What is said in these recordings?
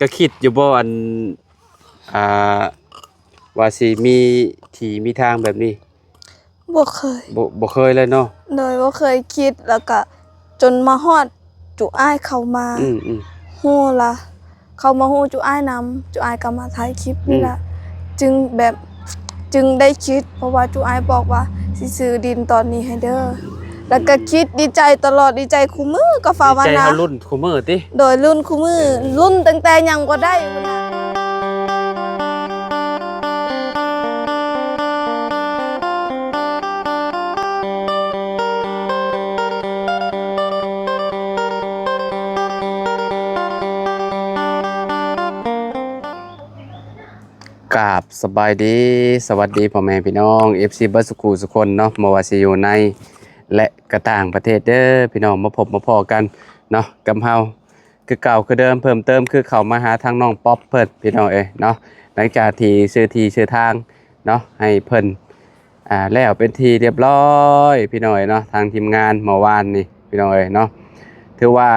ກໍຄິດຢູ່ບໍ່ ອັນ ອ່າ ວ່າຊິມີທີ່ມີທາງແບບນີ້? ບໍ່ເຄີຍ ບໍ່ ບໍ່ເຄີຍເລີຍເນາະ. ໂດຍ ບໍ່ເຄີຍຄິດ ແລ້ວກະຈົນມາຮອດຈຸອ້າຍເຂົ້າມາ ອືມໆ ຮູ້ລະ ເຂົ້າມາຮູ້ຈຸອ້າຍນຳ ຈຸອ້າຍກໍມາຖ່າຍຄລິບນີ້ລະ ອືມ ຈຶ່ງແບບ ຈຶ່ງໄດ້ຄິດ ເພາະວ່າຈຸອ້າຍບອກວ່າຊິຊື້ດິນຕອນນີ້ໃຫ້ເດີ ແລ້ວກໍຄິດດີໃຈຕະຫຼອດ ດີໃຈຄູ່ມື້ ກໍພາວະນາ ດີໃຈເຮົາລຸ້ນຄູ່ມື້ຕິ? ໂດຍ ລຸ້ນຄູ່ມື້ ເອີ ລຸ້ນຕັ້ງແຕ່ຍັງບໍ່ໄດ້ພຸ້ນນະ. ກາບສະບາຍດີ ສະຫວັດດີພໍ່ແມ່ພີ່ນ້ອງ ເອັຟຊີ ເບິດສຸຂູສຸຄົນເນາະ ບໍ່ວ່າຊິຢູ່ໃນ ແລະ ກະຕ່າງປະເທດເດີພີ່ນ້ອງ ມາພົບມາພໍ້ກັນເນາະ ກັບເຮົາຄືເກົ່າຄືເດີມ ເພີ່ມເຕີມຄືເຂົ້າມາຫາທາງນ້ອງປັອບເພິ່ນພີ່ນ້ອງເອີຍເນາະ ຫຼັງຈາກທີ່ຊື້ທີ່ຊື້ທາງເນາະ ໃຫ້ເພິ່ນ ອ່າ ແລ້ວເປັນທີ່ຮຽບຮ້ອຍພີ່ນ້ອງເອີຍເນາະ ທາງທີມງານເມື່ອວານນີ້ພີ່ນ້ອງເອີຍເນາະ ຖືວ່າ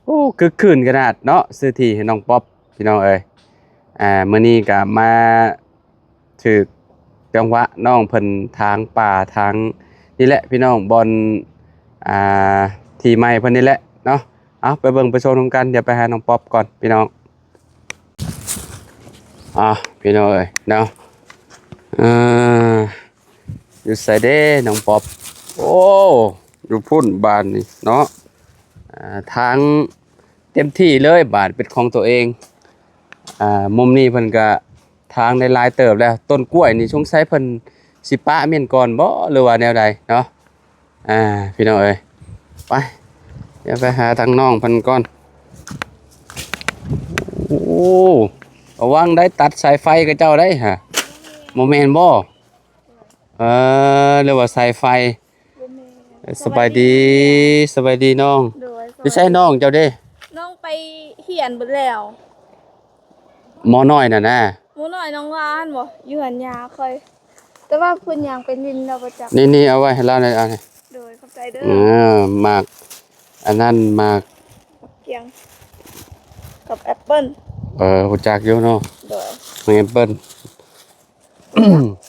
ໂອ້ ຄຶກຄື້ນຂະໜາດເນາະ ຊື້ທີ່ໃຫ້ນ້ອງປັອບພີ່ນ້ອງເອີຍ. ອ່າ ມື້ນີ້ກະມາຖືກຈັງຫວະນ້ອງເພິ່ນຖາງປ່າ ຖາງນີ້ແຫຼະພີ່ນ້ອງ ບ່ອນ ອ່າ ທີ່ໃໝ່ເພິ່ນນີ້ແຫຼະເນາະ. ເອົາ ໄປເບິ່ງໄປຊົມນຳກັນ ດຽວໄປຫານ້ອງປັອບກ່ອນພີ່ນ້ອງ. ອ່າ ພີ່ນ້ອງເອີຍເນາະ ເອີ ຢູ່ໃສເດ້ນ້ອງປັອບ? ໂອ້ ຢູ່ພຸ້ນບາດນີ້ເນາະ ອ່າ ທາງເຕັມທີ່ເລີຍ ບາດເປັນຂອງຕົວເອງ. ອ່າ ມຸມນີ້ເພິ່ນກະ ທາງໄດ້ຫຼາຍເຕີບແລ້ວ ຕົ້ນກ້ວຍນີ້ສົງໄສເພິ່ນຊິປະເມັ້ນກ່ອນບໍ່ ຫຼືວ່າແນວໃດເນາະ. ອ່າ ພີ່ນ້ອງເອີຍ ໄປ ດຽວໄປຫາທາງນ້ອງເພິ່ນກ່ອນ. ໂອ້ ລະວັງໄດ້ຕັດສາຍໄຟຂະເຈົ້າໄດ໋ຫະ ບໍ່ແມ່ນບໍ່? ເອີ ຫຼືວ່າສາຍໄຟ? ບໍ່ແມ່ນ. ເອີ ສະບາຍດີ ສະບາຍດີນ້ອງ. ໂດຍ ຢູ່ໃສນ້ອງເຈົ້າເດ້? ນ້ອງໄປຮຽນເບິດແລ້ວ. ໝໍນ້ອຍນັ້ນນະ? ໝໍນ້ອຍນ້ອງລາຫັ້ນບໍ່? ຢູ່ເຮືອນຍ່າຂ້ອຍ ແຕ່ວ່າເພິ່ນຍ່າງໄປຫຼິ້ນແລ້ວບໍ່ຈັກ. ນີ້ໆ ເອົາໄວ້ໃຫ້ລາວແດ່ ເອົານີ້. ໂດຍ ຂອບໃຈເດີ. ເອີ ໝາກ ອັນນັ້ນໝາກ ໝາກກຽງ ກັບແອັບເປິ້ນ. ເອີ ຮູ້ຈັກຢູ່ເນາະ. ໂດຍ ໝາກແອັບເປິ້ນ.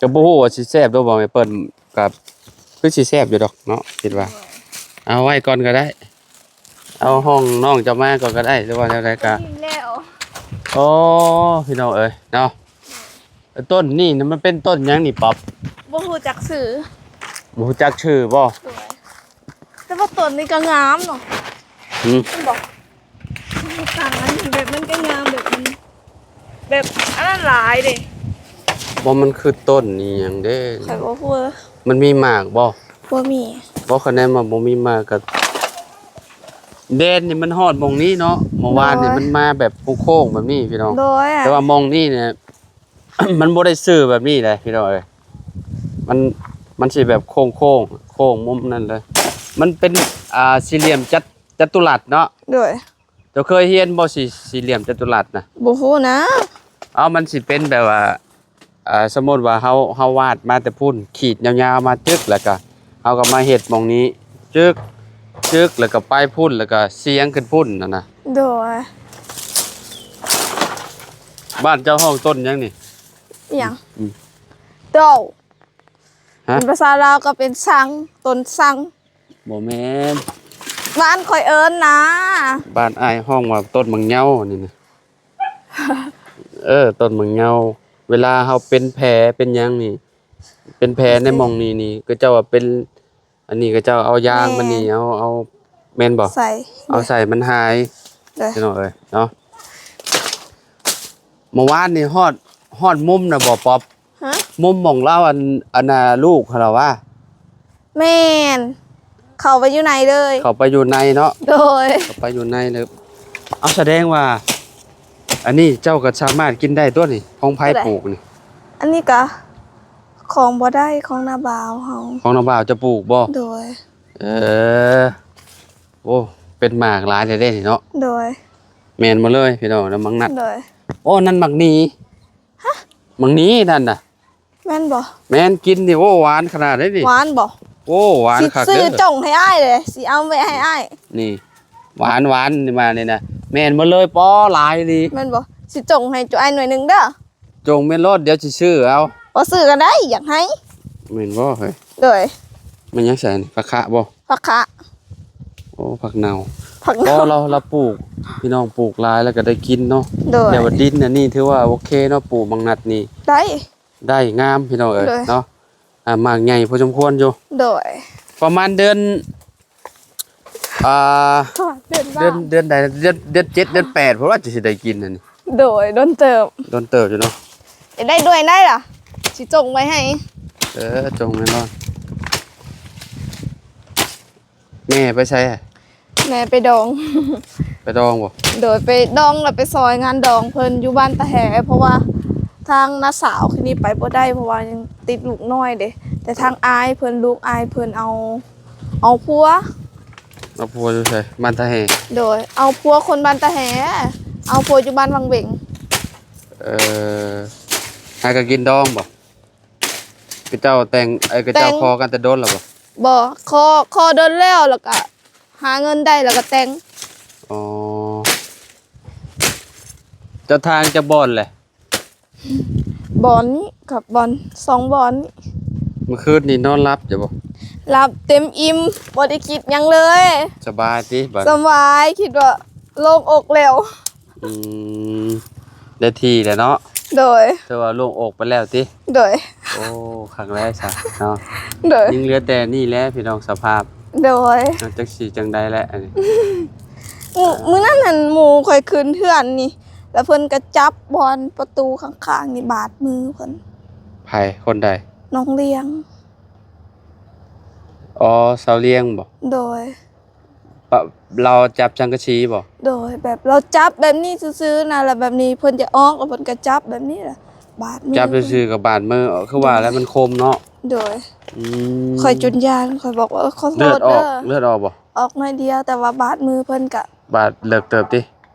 ກໍບໍ່ຮູ້ວ່າຊິແຊບຫຼືບໍ່ ແອັບເປິ້ນ ກໍຄືຊິແຊບຢູ່ດອກເນາະ ຄິດວ່າ. ເອົາໄວ້ກ່ອນກໍໄດ້ ເອົາຫ້ອງນ້ອງເຈົ້າມາກ່ອນກໍໄດ້ ຫຼືວ່າແນວໃດກໍ. ໂອ້ ພີ່ນ້ອງເອີຍເນາະ ຕົ້ນນີ້ນະ ມັນເປັນຕົ້ນຫຍັງນີ້ປັອບ? ບໍ່ຮູ້ຈັກຊື່. ບໍ່ຮູ້ຈັກຊື່ບໍ່? ໂດຍ. ແຕ່ວ່າຕົ້ນນີ້ກໍງາມເນາະ. ຫືມ? ເຫັນບໍ່? ຕ່າງອັນນີ້ແບບມັນກໍງາມ ແບບມັນ ແບບອັນນັ້ນຫຼາຍເດ້. ບໍ່ ມັນຄືຕົ້ນອີ່ຫຍັງເດ້? ຂ້ອຍບໍ່ຮູ້. ມັນມີໝາກບໍ່? ບໍ່ມີ. ບໍ່ ຄະແນນວ່າບໍ່ມີໝາກກໍ ແດນນີ້ມັນຮອດໝ່ອງນີ້ເນາະ. ເມື່ອວານນີ້ ໂດຍ ມັນມາແບບໂຄ້ງໆແບບນີ້ພີ່ນ້ອງ. ໂດຍ. ແຕ່ວ່າໝ່ອງນີ້ນີ້ ມັນບໍ່ໄດ້ຊື່ແບບນີ້ເດ້ພີ່ນ້ອງເອີຍ ມັນ ມັນຊິແບບໂຄ້ງໆ ໂຄ້ງມຸມນັ້ນເລີຍ ມັນເປັນ ອ່າ ສີ່ຫຼ່ຽມຈັດ ຈັດຕຸລັດເນາະ. ໂດຍ. ເຈົ້າເຄີຍຮຽນບໍ່ ສີ່ ສີ່ຫຼ່ຽມຈັດຕຸລັດນະ? ບໍ່ຮູ້ນະ. ເອົາ ມັນຊິເປັນແບບວ່າ ເອີ ສົມມຸດວ່າເຮົາ ເຮົາວາດມາແຕ່ພຸ້ນ ຂີດຍາວໆມາຈຶກ ແລ້ວກະເຮົາກໍມາເຮັດໝ່ອງນີ້ ຈຶກ ຈຶກ ແລ້ວກໍໄປພຸ້ນ ແລ້ວກໍສຽງຂຶ້ນພຸ້ນຫັ້ນນະ. ໂດຍ. ບ້ານເຈົ້າຮ້ອງຕົ້ນຫຍັງນີ້? ອີ່ຫຍັງ? ອືມ. ໂດ. ຮະ? ເປັນພາສາລາວກໍເປັນຊັງ ຕົ້ນຊັງ. ບໍ່ແມ່ນ. ບ້ານຂ້ອຍເອີ້ນນະ. ບ້ານອ້າຍຮ້ອງວ່າຕົ້ນໝາກເຍົານີ້ນະ. ເອີ ຕົ້ນໝາກເຍົາ ເວລາເຮົາເປັນແຜເປັນຫຍັງນີ້ ເປັນແຜໃນໝ່ອງນີ້ນີ້ ເຂົາເຈົ້າວ່າເປັນ ອັນນີ້ ເຂົາເຈົ້າເອົາຢາງມັນນີ້ ແມ່ນ ເອົາ ເອົາ ແມ່ນບໍ່? ໃສ່ ເອົາໃສ່ມັນຫາຍ. ໂດຍ. ພີ່ນ້ອງເອີຍເນາະ ເມື່ອວານນີ້ຮອດ ຮອດມຸມນະບໍ່ ປັອບ? ຮະ? ມຸມໝ່ອງລາວ ອັນ ອັນນ່າ ລູກຫັ້ນລະວະ? ແມ່ນ ເຂົ້າໄປຢູ່ໃນເລີຍ. ເຂົ້າໄປຢູ່ໃນເນາະ. ໂດຍ. ເຂົ້າໄປຢູ່ໃນເລີຍ. ເອົາ ສະແດງວ່າ ອັນນີ້ເຈົ້າກໍສາມາດກິນໄດ້ຕົວະນີ້ ຂອງໃຜ ໂຕໃດ? ປູກນີ້? ອັນນີ້ກະຂອງບໍ່ໄດ້ ຂອງນ້າບ່າວເຮົາ. ຂອງນ້າບ່າວເຈົ້າປູກບໍ່? ໂດຍ. ເອີ ໂອ້ ເປັນໝາກຫຼາຍແທ້ເດ້ນີ້ເນາະ. ໂດຍ. ແມ່ນໝົດເລີຍພີ່ນ້ອງ ນຳໝາກນັດ. ໂດຍ. ໂອ້ ນັ້ນໝາກໜີ. ຮະ? ໝາກໜີນັ້ນນະ. ແມ່ນບໍ່? ແມ່ນ ກິນນີ້ ໂອ້ ຫວານຂະໜາດເດ້ນີ້. ຫວານບໍ່? ໂອ້ ຫວານຄັກເດີ. ຊິຊື້ຈົ່ງໃຫ້ອ້າຍເດ້ ຊິເອົາໄວ້ໃຫ້ອ້າຍ. ນີ້ ຫວານໆ ນີ້ມານີ້ນະ ແມ່ນໝົດເລີຍ. ປໍ ຫຼາຍອີ່ຫຼີ. ແມ່ນບໍ່? ຊິຈົ່ງໃຫ້ຈຸອ້າຍໜ່ວຍໜຶ່ງເດີ. ຈົ່ງແມ່ນໂລດ ດຽວຊິຊື້ເອົາ. ບໍ່ຊື້ກໍໄດ້ ຢາກໃຫ້. ແມ່ນບໍ່ເຮີ້ຍ? ໂດຍ. ແມ່ນຫຍັງຊັ້ນ? ຜັກຂະບໍ່? ຜັກຂະ. ໂອ້ ຜັກເນົ່າ. ຜັກເນົ່າ. ອໍ ລາວ ລາວປູກ ພີ່ນ້ອງ ປູກຫຼາຍແລ້ວກໍໄດ້ກິນເນາະ. ໂດຍ. ແຕ່ວ່າດິນອັນນີ້ຖືວ່າໂອເຄເນາະ ປູກບັກນັດນີ້ ໄດ້ ໄດ້ງາມພີ່ນ້ອງເອີຍ. ໂດຍ. ເນາະ ອ່າ ໝາກໃຫຍ່ພໍສົມຄວນຢູ່. ໂດຍ. ປະມານເດືອນ ອ່າ ເດືອນ ເດືອນໃດ ເດືອນ ເດືອນເຈັດ ເດືອນແປດ ເພາະວ່າຈະຊິໄດ້ກິນອັນນີ້. ໂດຍ. ດົນເຕີບ ດົນເຕີບຢູ່ເນາະ. ຢາກໄດ້ດ້ວຍໄດ້ລະ ຊິຈົ່ງໄວ້ໃຫ້. ເອີ ຈົ່ງແນ່ນອນ. ແມ່ໄປໃສ? ແມ່ໄປດອງ. ໄປດອງບໍ່? ໂດຍ. ໄປດອງ ແລ້ວໄປຊ່ອຍງານດອງເພິ່ນຢູ່ບ້ານຕາແຮ ເພາະວ່າທາງນ້າສາວຄືນີ້ໄປບໍ່ໄດ້ ເພາະວ່າຍັງຕິດລູກນ້ອຍເດ້. ແຕ່ທາງອ້າຍເພິ່ນ ລູກອ້າຍເພິ່ນເອົາ ເອົາຜົວ. ເອົາຜົວຢູ່ໃສ? ບ້ານຕາແຮ. ໂດຍ. ເອົາຜົວຄົນບ້ານຕາແຮ ເອົາຜົວຢູ່ບ້ານວັງເວັງ. ເອີ ຫາກໍກິນດອງບໍ່? ເຂົາເຈົ້າແຕ່ງ ເອີ ເຂົາເຈົ້າ ແຕ່ງ ຂໍກັນແຕ່ດົນແລ້ວບໍ່? ບໍ່ ຂໍ ຂໍດົນແລ້ວ ແລ້ວກະຫາເງິນໄດ້ ແລ້ວກະແຕ່ງ. ອໍ ເຈົ້າທາງຈັກບ່ອນແຫຼະ? ບ່ອນນີ້ກັບບ່ອນ ສອງບ່ອນນີ້. ມື້ຄືນນີ້ນອນຫຼັບຢູ່ບໍ່? ຫຼັບເຕັມອີ່ມ ບໍ່ໄດ້ຄິດຫຍັງເລີຍ. ສະບາຍຕິບາດ? ສະບາຍ ຄິດວ່າໂລ່ງອົກແລ້ວ. ອືມ ໄດ້ທີ່ແລ້ວເນາະ. ໂດຍ. ຖືວ່າໂລ່ງອົກໄປແລ້ວຕິ? ໂດຍ. ໂອ້ ຄັກແລ້ວຊະເນາະ. ໂດຍ. ຍັງເຫຼືອແຕ່ນີ້ແຫຼະພີ່ນ້ອງ ສະພາບ. ໂດຍ. ເຮົາຈັກຊິຈັ່ງໃດແຫຼະອັນນີ້. ມື້ ມື້ນັ້ນຫັ້ນໝູ່ຂ້ອຍຂຶ້ນເຮືອນນີ້ ແລ້ວເພິ່ນກໍຈັບບ່ອນປະຕູຂ້າງໆນີ້ບາດມືເພິ່ນ. ໃຜ? ຄົນໃດ? ນ້ອງລຽງ. ອໍ ສາວລຽງບໍ? ໂດຍ. ປະ ລາວຈັບສັງກະສີບໍ? ໂດຍ. ແບບລາວຈັບແບບນີ້ຊື່ໆນະ ແລ້ວແບບນີ້ເພິ່ນຈະອອກ ແລ້ວເພິ່ນກໍຈັບແບບນີ້ລະບາດມື. ຈັບຊື່ໆກໍບາດມື ຄືວ່າແລ້ວມັນຄົມເນາະ. ໂດຍ. ອືມ ຂ້ອຍຈົນຢ້ານ ຂ້ອຍບອກວ່າ ເອີ ຂໍໂທດເດີ. ເລືອດອອກ ເລືອດອອກບໍ? ອອກໜ້ອຍດຽວ ແຕ່ວ່າບາດມືເພິ່ນກະ ບາດເລິກເຕີບຕິ?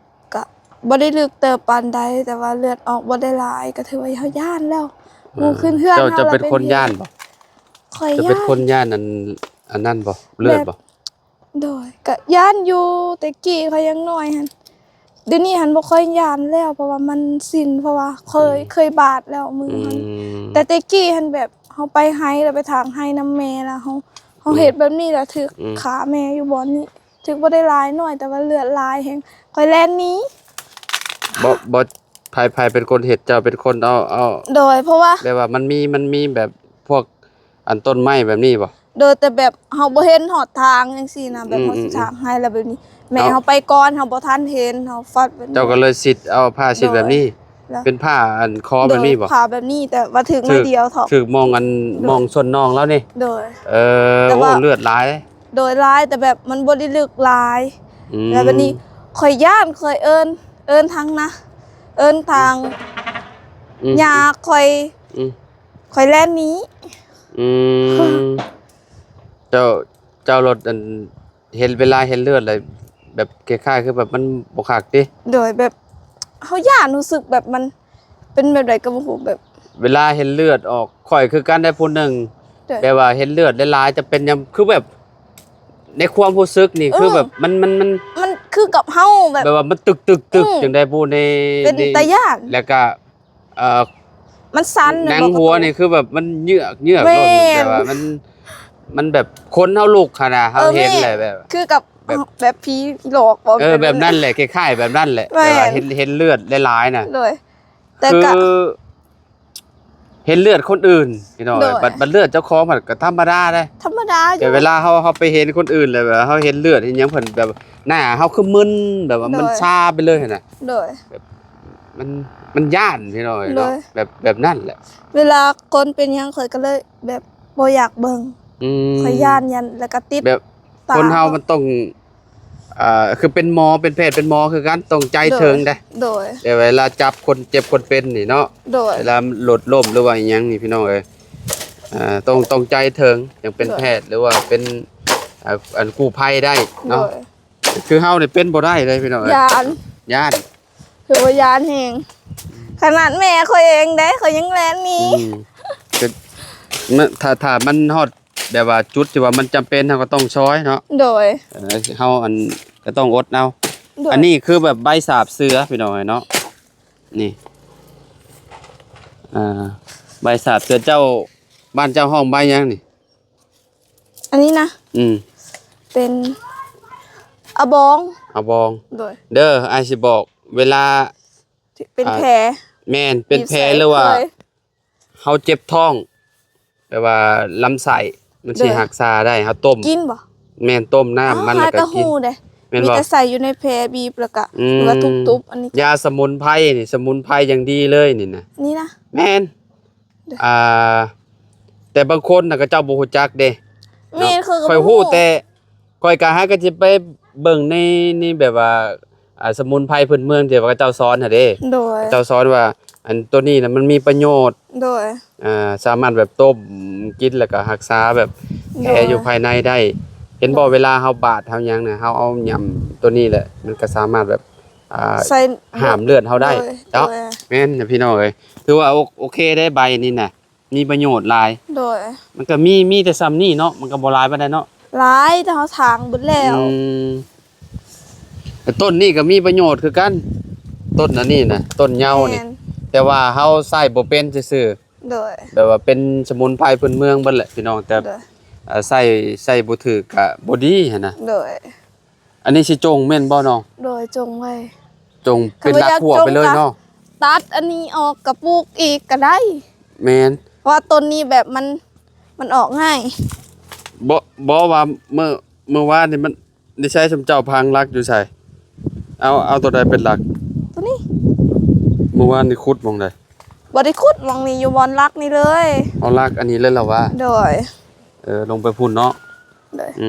ກະບໍ່ໄດ້ເລິກເຕີບປານໃດ ແຕ່ວ່າເລືອດອອກບໍ່ໄດ້ຫຼາຍ ກໍຖືວ່າເຮົາຢ້ານແລ້ວ. ເອີ ໝູ່ຂຶ້ນເຮືອນ ເຈົ້າ ເຈົ້າເປັນຄົນຢ້ານບໍ? ຂ້ອຍຢ້ານ. ເຈົ້າເປັນຄົນຢ້ານອັນ ອັນນັ້ນບໍ? ເລືອດບໍ? ແບບ ໂດຍ. ກະຢ້ານຢູ່ ແຕ່ກີ້ຂ້ອຍຍັງນ້ອຍຫັ້ນ. ດຽວນີ້ຫັ້ນບໍ່ຄ່ອຍຢ້ານແລ້ວ ເພາະວ່າມັນຊິນ ເພາະວ່າເຄີຍ ອືມ ເຄີຍບາດແລ້ວມືຫັ້ນ. ອືມ ແຕ່ແຕ່ກີ້ຫັ້ນແບບເຮົາໄປໄຮ່ ແລ້ວໄປຖາງໄຮ່ນຳແມ່ ແລ້ວເຮົາ ເຮົາ ອືມ ເຮັດແບບນີ້ ແລ້ວຖືກ ອືມ ຂາແມ່ຢູ່ບ່ອນນີ້ ຖືກບໍ່ໄດ້ຫຼາຍໜ້ອຍ ແຕ່ວ່າເລືອດຫຼາຍແຮງ ຂ້ອຍແລ່ນໜີ. ບໍ່ ບໍ່ ໃຜ ໃຜເປັນຄົນເຮັດ? ເຈົ້າເປັນຄົນເອົາ ເອົາ? ໂດຍ. ເພາະວ່າ ແບບວ່າມັນມີ ມັນມີແບບພວກອັນຕົ້ນໄມ້ແບບນີ້ບໍ່? ໂດຍ. ແຕ່ແບບເຮົາບໍ່ເຫັນຮອດທາງຈັ່ງຊີ້ນະ ແບບ ອືມ ເຮົາຊິ ອືມ ຖາງໄຮ່ ແລ້ວແບບນີ້ ແມ່ ໂດຍ ເຮົາໄປກ່ອນ ເຮົາບໍ່ທັນເຫັນ ເຮົາຟັດແບບນີ້ ເຈົ້າກໍເລີຍຊິດເອົາຜ້າຊິດແບບນີ້. ໂດຍ. ແລ້ວ ເປັນຜ້າອັນຄໍແບບນີ້ບໍ່? ໂດຍ. ຜ້າແບບນີ້ ແຕ່ວ່າຖືກໜ້ອຍດຽວເທາະ. ຖືກ ຖືກໝ່ອງອັນ ໂດຍ ໝ່ອງສົ້ນນ້ອງລາວນີ້. ໂດຍ. ເອີ ແຕ່ວ່າ ໂອ້ ເລືອດຫຼາຍ. ໂດຍ ຫຼາຍ ແຕ່ແບບມັນບໍ່ໄດ້ເລິກຫຼາຍ. ອືມ ແລ້ວບາດນີ້ຂ້ອຍຢ້ານ ຂ້ອຍເອີ້ນ ເອີ້ນທາງນະ ເອີ້ນທາງ ອືມ ຍ່າຂ້ອຍ ອືມ ຂ້ອຍແລ່ນໜີ. ອືມ ເຈົ້າ ເຈົ້າລົດອັນ ເຫັນ ເວລາເຫັນເລືອດແລ້ວ ແບບຄ້າຍໆຄືແບບມັນບໍ່ຄັກຕິ? ໂດຍ. ແບບເຮົາຢ້ານ ຮູ້ສຶກແບບມັນ ເປັນແບບໃດກໍບໍ່ຮູ້ ແບບ ເວລາເຫັນເລືອດອອກ ຂ້ອຍຄືກັນໄດ໋ຜູ້ໜຶ່ງ. ໂດຍ. ແບບວ່າເຫັນເລືອດຫຼາຍໆ ຈະເປັນຫຍັງ ຄືແບບໃນຄວາມຮູ້ສຶກນີ້ ເອີ ຄືແບບມັນ ມັນ ມັນ ມັນຄືກັບເຮົາແບບ ແບບວ່າມັນຕຶກໆໆ ອືມ ຈັ່ງໃດບໍ່ ໃນ ເປັນຕາຢ້ານ ໃນ ແລ້ວກະ ເອີ ມັນສັ່ນ ໜັງຫົວນີ້ຄືແບບມັນເຍືອກໆ ແມ່ນ ໂລດ ແບບວ່າມັນ ມັນແບບຂົນເຮົາລຸກຫັ້ນນະ ເຮົາ ເອີ ເຫັນ ແມ່ນ ແຫຼະ ແບບ ຄືກັບ ແບບ ແບບຜີ ຜີຫຼອກບໍ? ເອີ ແບບນັ້ນແຫຼະ ຄ້າຍໆແບບນັ້ນແຫຼະ ແມ່ນ ແບບວ່າເຫັນ ເຫັນເລືອດຫຼາຍໆນະ. ໂດຍ. ແຕ່ກໍ ຄືເຫັນເລືອດຄົນອື່ນພີ່ນ້ອງເອີຍ ໂດຍ ບັດ ບັດເລືອດເຈົ້າຂອງມັນກໍທຳມະດາເດ້ ທຳມະດາຢູ່ ແຕ່ເວລາເຮົາ ເຮົາໄປເຫັນຄົນອື່ນແລ້ວ ແບບເຮົາເຫັນເລືອດເຫັນຫຍັງ ເພິ່ນແບບໜ້າເຮົາຄືມຶນ ແບບວ່າມັນ ໂດຍ ຊາໄປເລີຍຫັ້ນນະ. ໂດຍ. ແບບມັນ ມັນຢ້ານພີ່ນ້ອງເອີຍເນາະ. ໂດຍ. ແບບ ແບບນັ້ນແຫຼະ ເວລາຄົນເປັນຫຍັງຂ້ອຍກໍເລີຍແບບບໍ່ຢາກເບິ່ງ. ອືມ ຂ້ອຍຢ້ານ ຢ້ານ ແລ້ວກໍຕິດ ແບບ ຕາ ຄົນເຮົາມັນຕ້ອງ ອ່າ ຄືເປັນໝໍ ເປັນແພດ ເປັນໝໍຄືກັນ ຕ້ອງໃຈເຖິງເດ້. ໂດຍ. ແຕ່ເວລາຈັບຄົນເຈັບຄົນເປັນນີ້ເນາະ ໂດຍ ເວລາລົດລົ້ມ ຫຼືວ່າອີ່ຫຍັງນີ້ພີ່ນ້ອງເອີຍ ອ່າ ຕ້ອງ ຕ້ອງໃຈເຖິງ ຈັ່ງເປັນ ໂດຍ ແພດ ຫຼືວ່າເປັນ ອ່າ ອັນກູ້ໄພໄດ້ເນາະ. ໂດຍ. ຄືເຮົານີ້ເປັນບໍ່ໄດ້ເລີຍພີ່ນ້ອງເອີຍ ຢ້ານ ຢ້ານ ຄືວ່າຢ້ານແຮງ ຂະໜາດແມ່ຂ້ອຍເອງເດ້ ຂ້ອຍຍັງແລ່ນໜີ. ອືມ ກໍ ມັນ ຖ້າ ຖ້າມັນຮອດ ແບບວ່າຈຸດທີ່ວ່າມັນຈຳເປັນ ເຮົາກໍຕ້ອງຊ່ອຍເນາະ. ໂດຍ. ເອີ ເຮົາອັນ ກໍຕ້ອງອົດເອົາ. ໂດຍ ອັນນີ້ຄືແບບໃບສາບເສືອ ພີ່ນ້ອງເອີຍເນາະ. ນີ້ ອ່າ ໃບສາບເສືອ. ເຈົ້າ ບ້ານເຈົ້າຮ້ອງໃບຫຍັງນີ້? ອັນນີ້ນະ? ອືມ ເປັນອະບອງ. ອະບອງ. ໂດຍ ເດີ ອ້າຍຊິບອກ ເວລາ ເປັນ ອ່າ ແຜ ແມ່ນ ເປັນແຜ ຫຼືວ່າ ເຮົາເຈັບທ້ອງ ແບບວ່າລຳໄສ້ ມັນຊິ ໂດຍ ຮັກສາໄດ້. ເຮົາຕົ້ມ ກິນບໍ່? ແມ່ນ ຕົ້ມນ້ຳມັນ ແລ້ວກໍກິນ. ແມ່ນບໍ່? ມີແຕ່ໃສ່ຢູ່ໃນແຜ ບີບ ແລ້ວກໍ ອືມ ຫຼືວ່າທຸບໆ ອັນນີ້ ຢາສະໝຸນໄພນີ້ ສະໝຸນໄພຢ່າງດີເລີຍນີ້ນະ. ນີ້ນະ? ແມ່ນ. ໂດຍ ອ່າ ແຕ່ບາງຄົນນະ ເຂົາເຈົ້າບໍ່ຮູ້ຈັກເດ້. ແມ່ນ ເນາະ ຂ້ອຍກໍ ຂ້ອຍຮູ້ ແຕ່ ຂ້ອຍກໍຫາກໍຊິໄປເບິ່ງໃນ ໃນແບບວ່າ ອ່າ ສະໝຸນໄພພື້ນເມືອງທີ່ວ່າເຂົາເຈົ້າສອນຫັ້ນເດ້. ໂດຍ ເຂົາເຈົ້າສອນວ່າ ອັນໂຕນີ້ນະ ມັນມີປະໂຫຍດ. ໂດຍ ອ່າ ສາມາດແບບຕົ້ມກິນ ແລ້ວກໍຮັກສາແບບ ໂດຍ ແຜຢູ່ພາຍໃນໄດ້. ເຫັນບໍ່? ໂດຍ ເວລາເຮົາບາດເຮົາຫຍັງນະ ເຮົາເອົາຫຍ້ຳໂຕນີ້ແຫຼະ ມັນກໍສາມາດແບບ ອ່າ ໃສ່ ຫ້າມເລືອດເຮົາໄດ້. ໂດຍ ເນາະ ໂດຍ ແມ່ນນະ ພີ່ນ້ອງເອີຍ. ຖືວ່າໂອ ໂອເຄເດ້ ໃບນີ້ນະ ມີປະໂຫຍດຫຼາຍ. ໂດຍ ມັນກໍມີ ມີແຕ່ຊ່ຳນີ້ເນາະ ມັນກໍບໍ່ຫຼາຍປານໃດເນາະ. ຫຼາຍ ແຕ່ເຮົາຖາງເບິດແລ້ວ. ອືມ ແຕ່ຕົ້ນນີ້ກໍມີປະໂຫຍດຄືກັນ ຕົ້ນອັນນີ້ນະ ຕົ້ນເຍົານີ້. ແມ່ນ ແຕ່ວ່າເຮົາໃຊ້ບໍ່ເປັນຊື່ໆ. ໂດຍ ແບບວ່າເປັນສະໝຸນໄພພື້ນເມືອງເບິດແຫຼະ ພີ່ນ້ອງ. ແຕ່ ໂດຍ ເອີ ໃຊ້ ໃຊ້ບໍ່ຖືກກໍບໍ່ດີຫັ້ນນະ. ໂດຍ ອັນນີ້ຊິຈົ່ງແມ່ນບໍ່ນ້ອງ? ໂດຍ ຈົ່ງໄວ້. ຈົ່ງເປັນລາກຂົວໄປເລີຍເນາະ. ຕັດອັນນີ້ອອກກະປູກອີກກະໄດ້. ແມ່ນ ເພາະວ່າຕົ້ນນີ້ແບບມັນ ມັນອອກງ່າຍ. ບໍ່ ບໍ່ວ່າເມື່ອ ເມື່ອວານນີ້ມັນ ນີ້ໃຊ້ ຊຸມເຈົ້າພັງຫຼັກຢູ່ໃສ? ເອົາ ເອົາໂຕໃດເປັນຫຼັກ? ໂຕນີ້. ເມື່ອວານນີ້ຂຸດໝ່ອງໃດ? ບໍ່ໄດ້ຂຸດໝ່ອງນີ້ ຢູ່ບ່ອນຫຼັກນີ້ເລີຍ. ເອົາຫຼັກອັນນີ້ເລີຍລະວ່າ? ໂດຍ. ເອີ ລົງໄປພຸ້ນເນາະ. ໂດຍ. ອື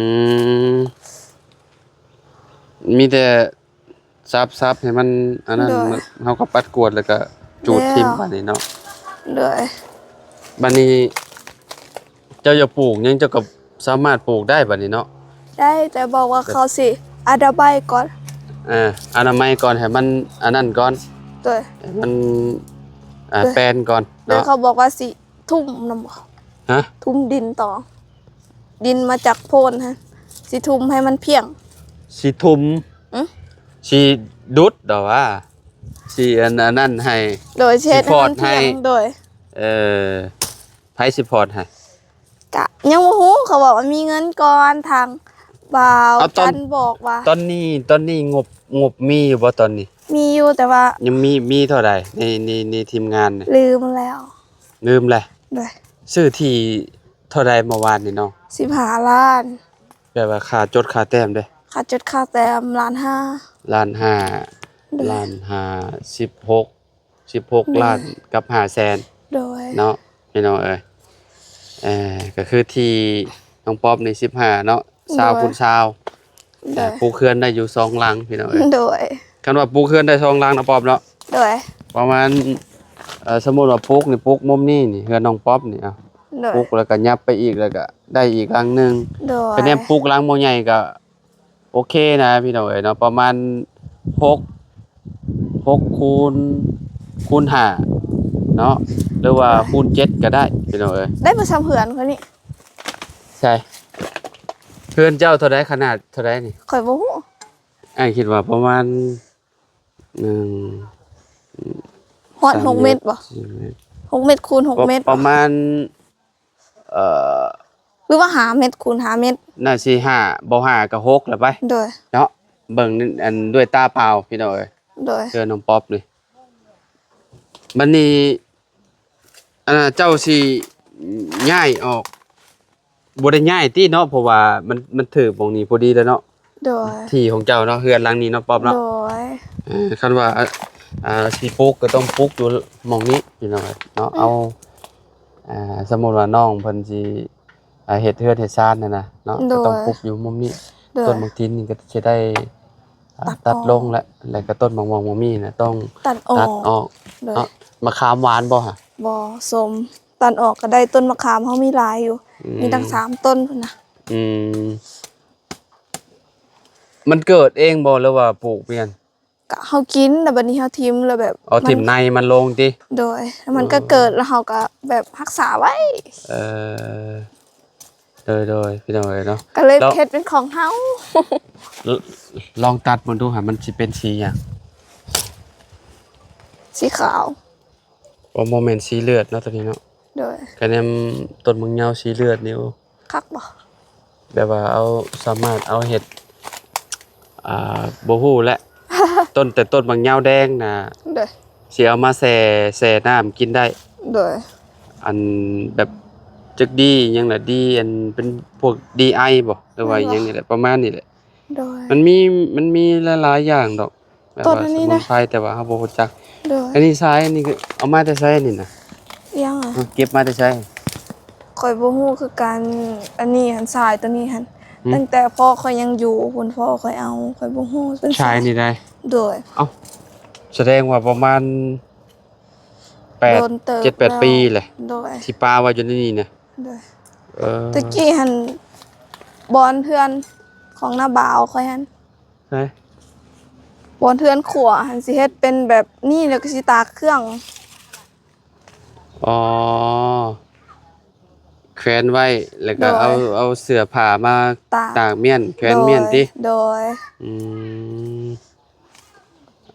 ມ ມີແຕ່ ສັບໆ ໃຫ້ມັນອັນນັ້ນ. ໂດຍ. ເຮົາກໍປັດກວາດ ແລ້ວກໍຈູດຖິ້ມ ແລ້ວ ບາດນີ້ເນາະ. ໂດຍ. ບາດນີ້ເຈົ້າຢາກປູກຫຍັງ ເຈົ້າກໍສາມາດປູກໄດ້ບາດນີ້ເນາະ. ໄດ້ ແຕ່ບອກວ່າເຂົາຊິອະນາໄມກ່ອນ. ເອີ ອະນາໄມກ່ອນ ໃຫ້ມັນອັນນັ້ນກ່ອນ. ໂດຍ. ໃຫ້ມັນ ອ່າ ໂດຍ ແປນກ່ອນເນາະ. ໂດຍ. ເຂົາບອກວ່າຊິ ທຸ່ມນຳບໍ່? ຮະ? ທຸ່ມດິນຕໍ່ ດິນມາຈາກໂພນຫັ້ນ ຊິທຸ່ມໃຫ້ມັນພຽງ. ຊິທຸ່ມ? ອື? ຊິດຸດດອກວ່າ ຊິອັນ ອັນນັ້ນໃຫ້. ໂດຍ. ຊິເຮັດໃຫ້ມັນພຽງ. ຊິພອດໃຫ້. ໂດຍ. ເອີ ໃຜຊິພອດໃຫ້? ກະຍັງບໍ່ຮູ້ ເຂົາບອກວ່າມີເງິນກ່ອນ ທາງບ່າວຈັນບອກວ່າ. ຕອນນີ້ ຕອນນີ້ງົບ ງົບມີຢູ່ບໍ່ຕອນນີ້? ມີຢູ່ ແຕ່ວ່າຍັງມີ ມີເທົ່າໃດ ໃນ ໃນ ໃນທີມງານນີ້? ລືມແລ້ວ. ລືມແລ້ວ. ໂດຍ. ຊື້ທີ່ເທົ່າໃດເມື່ອວານນີ້ນ້ອງ? ສິບຫ້າລ້ານ. ແປວ່າຄ່າຈົດຄ່າແຕ້ມເດ້? ຄ່າຈົດຄ່າແຕ້ມລ້ານຫ້າ. ລ້ານຫ້າ. ໂດຍ. ລ້ານຫ້າ ສິບຫົກ ສິບຫົກ ໂດຍ ລ້ານກັບຫ້າແສນ. ໂດຍ. ເນາະ ພີ່ນ້ອງເອີຍ. ເອີ ກໍຄືທີ່ນ້ອງປັອບນີ້ ສິບຫ້າເນາະ. ຊາວ ໂດຍ ຄູນຊາວ. ໂດຍ. ອ່າ ປູກເຮືອນໄດ້ຢູ່ສອງຫຼັງ ພີ່ນ້ອງເອີຍ. ໂດຍ. ຄັນວ່າປູກເຮືອນໄດ້ສອງຫຼັງນະ ປອບເນາະ. ໂດຍ. ປະມານ ເອີ ສົມມຸດວ່າປູກນີ້ ປູກມຸມນີ້ນີ້ ເຮືອນນ້ອງປອບນີ້ ເອົາ. ໂດຍ. ປູກແລ້ວກໍຫຍັບໄປອີກ ແລ້ວກໍໄດ້ອີກຫຼັງໜຶ່ງ. ໂດຍ. ຄະແນນປູກຫຼັງບໍ່ໃຫຍ່ກໍໂອເຄນະ ພີ່ນ້ອງເອີຍເນາະ ປະມານຫົກ ຫົກຄູນ ຄູນຫ້າເນາະ ຫຼືວ່າ ໂດຍ ຄູນເຈັດກໍໄດ້ ພີ່ນ້ອງເອີຍ. ໄດ້ບໍ່ຊ່ຳເຮືອນຂ້ອຍນີ້. ໃຊ່ ເຮືອນເຈົ້າເທົ່າໃດ ຂະໜາດເທົ່າໃດນີ້? ຂ້ອຍບໍ່ຮູ້. ອ້າຍຄິດວ່າປະມານ ໜຶ່ງ ຮອດ ສາມ ຫົກເມັດບໍ່? ສີ່ເມັດ ຫົກເມັດຄູນຫົກເມັດ ປະມານ ເອີ ຫຼືວ່າຫ້າເມັດຄູນຫ້າເມັດ? ໜ້າຊິຫ້າ ບໍ່ຫ້າກໍຫົກລະໄປ. ໂດຍ. ເນາະ ເບິ່ງອັນດ້ວຍຕາເປົ່າ ພີ່ນ້ອງເອີຍ. ໂດຍ. ເຮືອນນ້ອງປອບນີ້ ບັດນີ້ ອັນນ່າ ເຈົ້າຊິຍ້າຍອອກ ບໍ່ໄດ້ຍ້າຍຕິເນາະ ເພາະວ່າມັນ ມັນຖືກໝ່ອງນີ້ພໍດີແລ້ວເນາະ. ໂດຍ. ທີ່ຂອງເຈົ້າເນາະ ເຮືອນຫຼັງນີ້ເນາະ ປອບເນາະ. ໂດຍ. ເອີ ຄັນວ່າ ອ່າ ຊິປຸກກໍຕ້ອງປຸກຢູ່ໝ່ອງນີ້ພີ່ນ້ອງເນາະ. ອືມ. ເອົາ ອ່າ ສົມມຸດວ່ານ້ອງເພິ່ນຊິ ອ່າ ເຮັດເຮືອນເຮັດຊານຫັ້ນນະເນາະ. ໂດຍ. ກໍຕ້ອງປຸກຢູ່ມຸມນີ້. ໂດຍ. ຕົ້ນໝາກທິນນີ້ກໍຊິໄດ້ ອ່າ ຕັດ ຕັດລົງ ອອກ ແລະ ແລະກໍຕົ້ນໝາກມ່ວງໝາກມີ້ນະ ຕ້ອງຕັດອອກ ຕັດອອກ. ໂດຍ. ເນາະ ມະຂາມຫວານບໍ່ຫະ? ບໍ່ ສົ້ມ. ຕັດອອກກໍໄດ້ ຕົ້ນມະຂາມເຮົາມີຫຼາຍຢູ່. ອືມ. ມີຕັ້ງສາມຕົ້ນພຸ້ນນະ. ອືມ. ມັນເກີດເອງບໍ່ ຫຼືວ່າປູກປ່ຽນ? ກະເຮົາກິນ ແລ້ວບັດນີ້ເຮົາຖິ້ມ ແລ້ວແບບ ເອົາຖິ້ມໃນມັນລົງຕິ? ໂດຍ. ແລ້ວມັນກໍເກີດ ແລ້ວເຮົາກໍແບບຮັກສາໄວ້. ເອີ. ໂດຍໆ ພີ່ນ້ອງເອີຍເນາະ ກໍເລີຍເຮັດເປັນຂອງເຮົາ. ລ- ລອງຕັດເບິ່ງດູຫາ ມັນຊິເປັນສີຫຍັງ? ສີຂາວ. ໂອ້ ບໍ່ແມ່ນສີເລືອດເນາະ ໂຕນີ້ເນາະ. ໂດຍ. ກະແນມຕົ້ນໝາກເຫຍົາສີເລືອດນີ້ ໂອ້ ຄັກບໍ່? ແບບວ່າເອົາ ສາມາດເອົາເຮັດ ອ່າ ບໍ່ຮູ້ແຫຼະ ຕົ້ນ ແຕ່ຕົ້ນໝາກເຫຍົາແດງນະ. ໂດຍ. ຊິເອົາມາແຊ່ ແຊ່ນ້ຳກິນໄດ້. ໂດຍ. ອັນແບບ ຈັກດີຫຍັງລະ ດີ ອັນເປັນພວກດີໄອບໍ່ ຫຼືວ່າຫຍັງນີ້ແຫຼະ ປະມານນີ້ແຫຼະ. ໂດຍ. ມັນມີ ມັນມີຫຼາຍໆຢ່າງດອກ ແບບວ່າສະໝຸນໄພ ແຕ່ວ່າເຮົາບໍ່ຮູ້ຈັກ. ໂດຍ. ອັນນີ້ຊາຍ ອັນນີ້ຄືເອົາມາແຕ່ໃສນີ້ນະ? ຫຍັງອະ? ເກັບມາແຕ່ໃສ? ຂ້ອຍບໍ່ຮູ້ຄືກັນ. ອັນນີ້ຫັ້ນ ຊາຍໂຕນີ້ຫັ້ນ ຕັ້ງແຕ່ພໍ່ຂ້ອຍຍັງຢູ່ພຸ້ນ ພໍ່ຂ້ອຍເອົາ. ຂ້ອຍບໍ່ຮູ້ເປັນຊາຍນີ້ໃດ. ໂດຍ. ເອົ້າ ສະແດງວ່າປະມານແປດ ເຈັດແປດປີແຫຼະ ໂດຍ ທີ່ປະໄວ້ຢູ່ໃນນີ້ນະ. ໂດຍ. ເອີ ຕະກີ້ຫັ້ນ ບ່ອນເຮືອນຂອງນ້າບ່າວຂ້ອຍຫັ້ນ ໃສ? ບ່ອນເຮືອນຄົວຫັ້ນ ຊິເຮັດເປັນແບບນີ້ ແລ້ວກໍຊິຕາກເຄື່ອງ. ອໍ ແຂວນໄວ້ ແລ້ວກໍເອົາ ໂດຍ ເອົາເສື້ອຜ້າມາຕາກ ຕາກມ້ຽນ ແຂວນມ້ຽນຕິ? ໂດຍ. ອືມ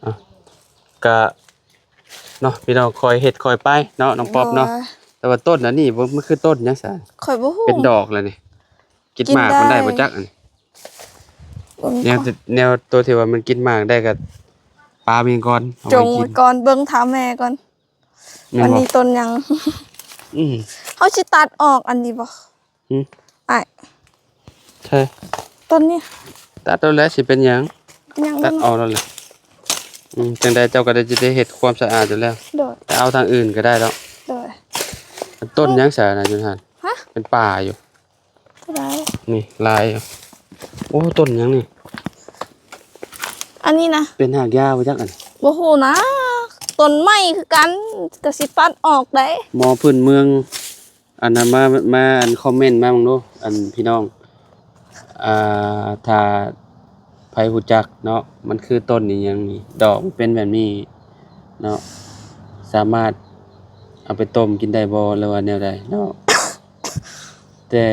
ອ່ະ ກະ ເນາະ ພີ່ນ້ອງ ຄ່ອຍເຮັດຄ່ອຍໄປເນາະ ນ້ອງປອບເນາະ. ໂດຍ. ແຕ່ວ່າຕົ້ນອັນນີ້ບໍ່ ມັນຄືຕົ້ນຫຍັງຊະ? ຂ້ອຍບໍ່ຮູ້. ເປັນດອກແລ້ວນີ້ ກິນໝາກມັນໄດ້ບໍ່ຈັກອັນນີ້. ແນວ ແນວໂຕທີ່ວ່າມັນກິນໝາກໄດ້ກໍປະມັນກ່ອນ ເອົາໄວ້ກິນ ຈົງໄວ້ກ່ອນ ເບິ່ງຖາມແມ່ກ່ອນ. ແມ່ນບໍ່? ອັນນີ້ຕົ້ນຫຍັງ? ອືມ ເຮົາຊິຕັດອອກອັນນີ້ບໍ່? ຫື? ອ້າຍ ໃຊ່ ຕົ້ນນີ້ ຕັດເອົາແຫຼະ ຊິເປັນຫຍັງ? ຫຍັງ? ຕັດອອກແລ້ວແຫຼະ. ອືມ ຈັ່ງໃດເຈົ້າກໍໄດ້ ຈະໄດ້ເຮັດຄວາມສະອາດຢູ່ແລ້ວ. ໂດຍ. ແຕ່ເອົາທາງອື່ນກໍໄດ້ດອກ. ໂດຍ. ຕົ້ນຫຍັງຊະນະຢູ່ຫັ້ນ? ຫະ? ເປັນປ່າຢູ່. ໄດ້ ນີ້ຫຼາຍຢູ່. ໂອ້ ຕົ້ນຫຍັງນີ້? ອັນນີ້ນະ ເປັນຮາກຢາບໍ່ຈັກອັນ? ບໍ່ຮູ້ນະ ຕົ້ນໄມ້ຄືກັນ ກໍຊິຕັດອອກໄດ໋. ໝໍພື້ນເມືອງ ອັນນັ້ນມາ ມາ ອັນ ຄອມເມັນມາເບິ່ງດູ ອັນ ພີ່ນ້ອງ ອ່າ ຖ້າໃຜຮູ້ຈັກເນາະ ມັນຄືຕົ້ນອີ່ຫຍັງນີ້ ດອກມັນເປັນແບບນີ້ເນາະ ສາມາດເອົາໄປຕົ້ມກິນໄດ້ບໍ່ ຫຼືວ່າແນວໃດເນາະ? ແຕ່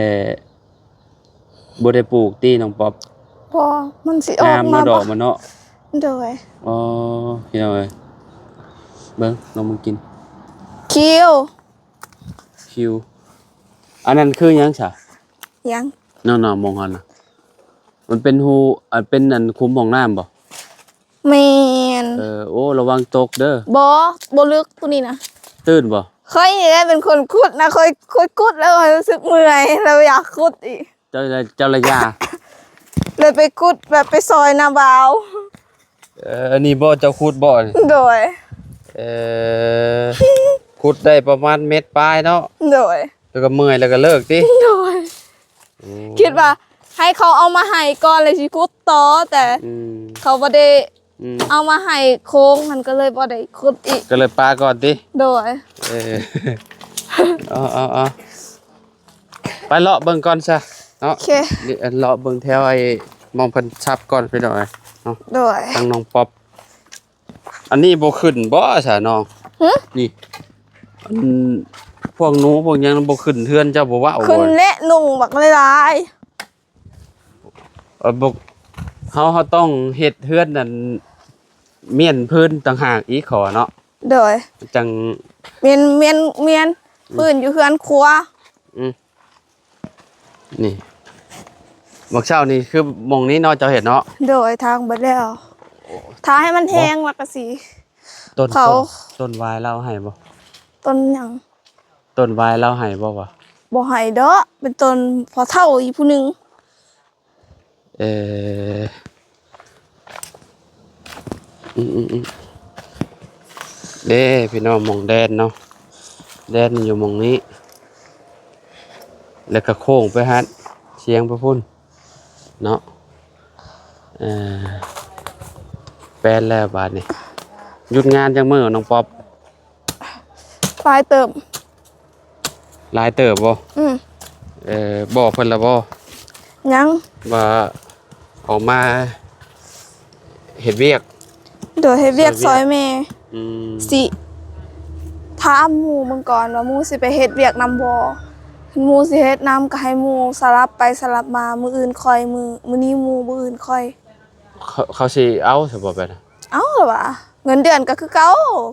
ບໍ່ໄດ້ປູກຕິນ້ອງປອບ? ບໍ່ ມັນຊິອອກມາ ງາມເນາະ ດອກມັນເນາະ. ໂດຍ. ອໍ ພີ່ນ້ອງເອີຍ ເບິ່ງ ລອງມາກິນ ຄິວ ຄິວ ອັນນັ້ນຄືຫຍັງຊະ? ຫຍັງ? ເນາະໆ ມອງຫັ້ນນະ ມັນເປັນຮູ ອັນ ເປັນອັນຂຸມຫ້ອງນ້ຳບໍ່? ແມ່ນ. ເອີ ໂອ້ ລະວັງຕົກເດີ. ບໍ່ ບໍ່ເລິກ ໂຕນີ້ນະ. ຕື່ນບໍ່? ຂ້ອຍນີ້ແຫຼະເປັນຄົນຂຸດນະ ຂ້ອຍ ຂ້ອຍຂຸດແລ້ວຂ້ອຍຮູ້ສຶກເມື່ອຍ ແລ້ວຢາກຂຸດອີກ. ເຈົ້າລະ ເຈົ້າລະຢ່າ ເລີຍໄປຂຸດແບບໄປຊ່ອຍນ້າບ່າວ. ເອີ ອັນນີ້ບໍ່ ເຈົ້າຂຸດບໍ່ນີ້? ໂດຍ. ເອີ ຂຸດໄດ້ປະມານເມັດປາຍເນາະ? ໂດຍ. ແລ້ວກໍເມື່ອຍ ແລ້ວກໍເລີກຕິ? ໂດຍ. ໂອ້ ຄິດວ່າໃຫ້ເຂົາເອົາມາໃຫ້ກ່ອນ ແລ້ວຊິຂຸດຕໍ່ ແຕ່ ອືມ ເຂົາບໍ່ໄດ້ ອືມ ເອົາມາໃຫ້ໂຄງຫັ້ນ ກໍເລີຍບໍ່ໄດ້ຂຸດອີກ ກໍເລີຍປະກ່ອນຕິ? ໂດຍ. ເອີ ເອົາ ເອົາ ເອົາ ໄປເລາະເບິ່ງກ່ອນຊະເນາະ. ໂອເຄ ເລາະເບິ່ງແຖວໄອ້ ໝ່ອງເພິ່ນສັບກ່ອນ ພີ່ນ້ອງເອີຍເນາະ. ໂດຍ. ທາງນ້ອງປອບ ອັນນີ້ບໍ່ຂຶ້ນບໍ່ຊະນ້ອງ? ຫຶ? ນີ້ ອັນ ພວກໜູພວກຫຍັງບໍ່ຂຶ້ນເຮືອນເຈົ້າບໍ່ເວົ້າ? ຂຶ້ນແຫຼະ ຍຸງບັກຫຼາຍໆ. ເອີ ບໍ່ ເຮົາ ເຮົາຕ້ອງເຮັດເຮືອນນັ້ນ ມ້ຽນພື້ນຕ່າງຫາກອີກ ເຂົາວ່າເນາະ. ໂດຍ. ຈັ່ງ ມ້ຽນ ມ້ຽນ ມ້ຽນ ອືມ ພື້ນຢູ່ເຮືອນຄົວ. ອືມ ນີ້ ໝາກເຊົ້ານີ້ຄືໝ່ອງນີ້ເນາະ ເຈົ້າເຮັດເນາະ? ໂດຍ. ຖາງເບິດແລ້ວ ໂອ້ ຖ້າໃຫ້ມັນແຫ້ງ ບໍ່ ແລ້ວກໍຊິ ຕົ້ນ ເຜົາ ຕົ້ນ ຕົ້ນວາຍລາວໃຫ້ບໍ່? ຕົ້ນຫຍັງ? ຕົ້ນວາຍລາວໃຫ້ບໍ່ວະ? ບໍ່ໃຫ້ດອກ ເປັນຕົ້ນພໍ່ເຖົ້າອີກຜູ້ໜຶ່ງ. ເອີ ອືມໆໆ ເດ້ພີ່ນ້ອງ ໝ່ອງແດນເນາະ ແດນຢູ່ໝ່ອງນີ້ ແລ້ວກໍໂຄ້ງໄປຫັ້ນ ສຽງໄປພຸ້ນເນາະ. ເອີ ແປນແລ້ວບາດນີ້ ຢຸດງານຈັກມື້ນ້ອງປອບ? ຫຼາຍເຕີບ. ຫຼາຍເຕີບບໍ່? ອືມ. ເອີ ບອກເພິ່ນລະບໍ່? ຍັງ. ວ່າອອກມາເຮັດວຽກ? ໂດຍ ເຮັດວຽກຊ່ອຍແມ່. ອືມ. ຊິຖາມໝູ່ເບິ່ງກ່ອນວ່າໝູ່ຊິໄປເຮັດວຽກນຳບໍ່? ໝູ່ຊິເຮັດນຳ ກໍໃຫ້ໝູ່ສະຫຼັບໄປສະຫຼັບມາ, ມື້ອື່ນຂ້ອຍ, ມື້, ມື້ນີ້ໝູ່, ມື້ອື່ນຂ້ອຍ. ເຂົາ, ເຂົາຊິເອົາຊະບໍ່ແບບນັ້ນ? ເອົາລະຫວາ, ເງິນເດືອນກໍຄືເກົ່າ,